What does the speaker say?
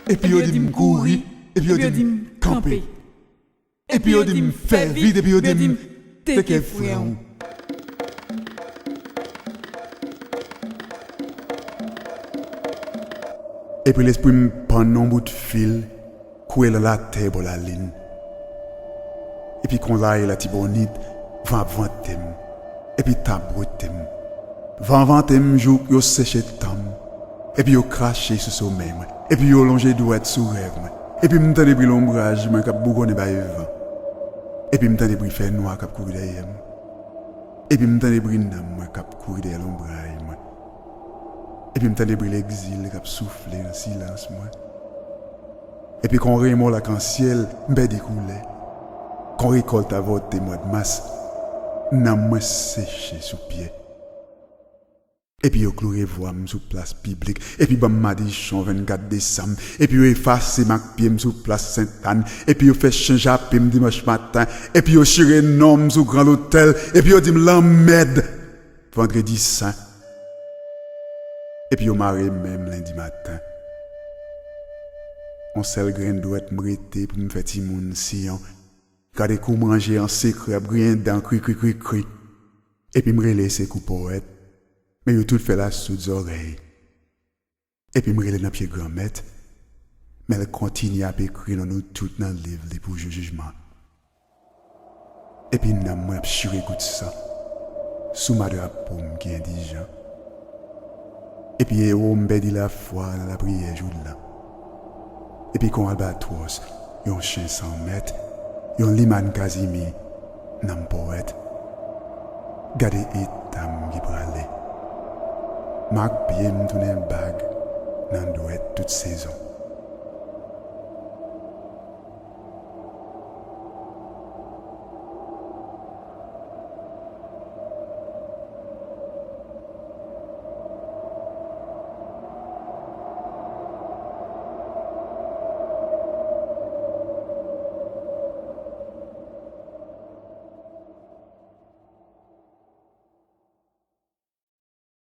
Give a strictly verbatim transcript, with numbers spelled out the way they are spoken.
Epi yo di m kouri, epi yo di m kanpe. Epi yo di m fè vit, epi yo di m teke fren w. Epi lespri m pann nan yon bout fil, koule nan latè bò lalin. Epi konsa e Latibonit, van ap vante m, epi tan ap bwote m. Van vante m jouk yo seche tan m, epi yo krache sou somèy mwen, epi yo lonje dwèt sou rèv mwen. Epi m tande bri lonbraj mwen k ap bougonnen bay van. Epi m tande bri fènwa k ap kouri dèyè m. Epi m tande bri nanm mwen k ap kouri dèyè lonbraj mwen. Epi m tande bri legzil k ap soufle nan silans mwen. Epi kon renmò lakansyèl, m pèdi koulè. Kon rekòlt avòte mwa d mas, nanm mwen seche sou pyè. Epi yo kloure vwa m sou plas piblik, epi ban m madichon vennkat desanm, epi yo efase mak pye m sou plas Sentàn, epi yo fè chen jape m dimanch maten, epi yo chire non m sou gran lotèl, epi yo di m lanmèd vandredi sen. Epi yo mare men m lendi maten. On sèl grenn dwèt m rete pou m fè timoun siyon. Gade kou manje an sekrè ap griyen dan kri kri kri kri. Epi m rele sekou powèt, men yo tout fè lasoud zòrèy. Epi m rele nan pye Granmèt, men l kontinye ap ekri non nou tout nan liv li pou jou jijman. Epi nanm mwen ap chire gout san sou madrapo m ki endijan. Epi ewo m pèdi lafwa nan lapriyè jou lan. Epi kon albatwòs, yon chen san mèt, yon limann kazimi, nanm powèt. Gade eta m ki prale. Mak pye m tounen bag nan dwèt tout sezon.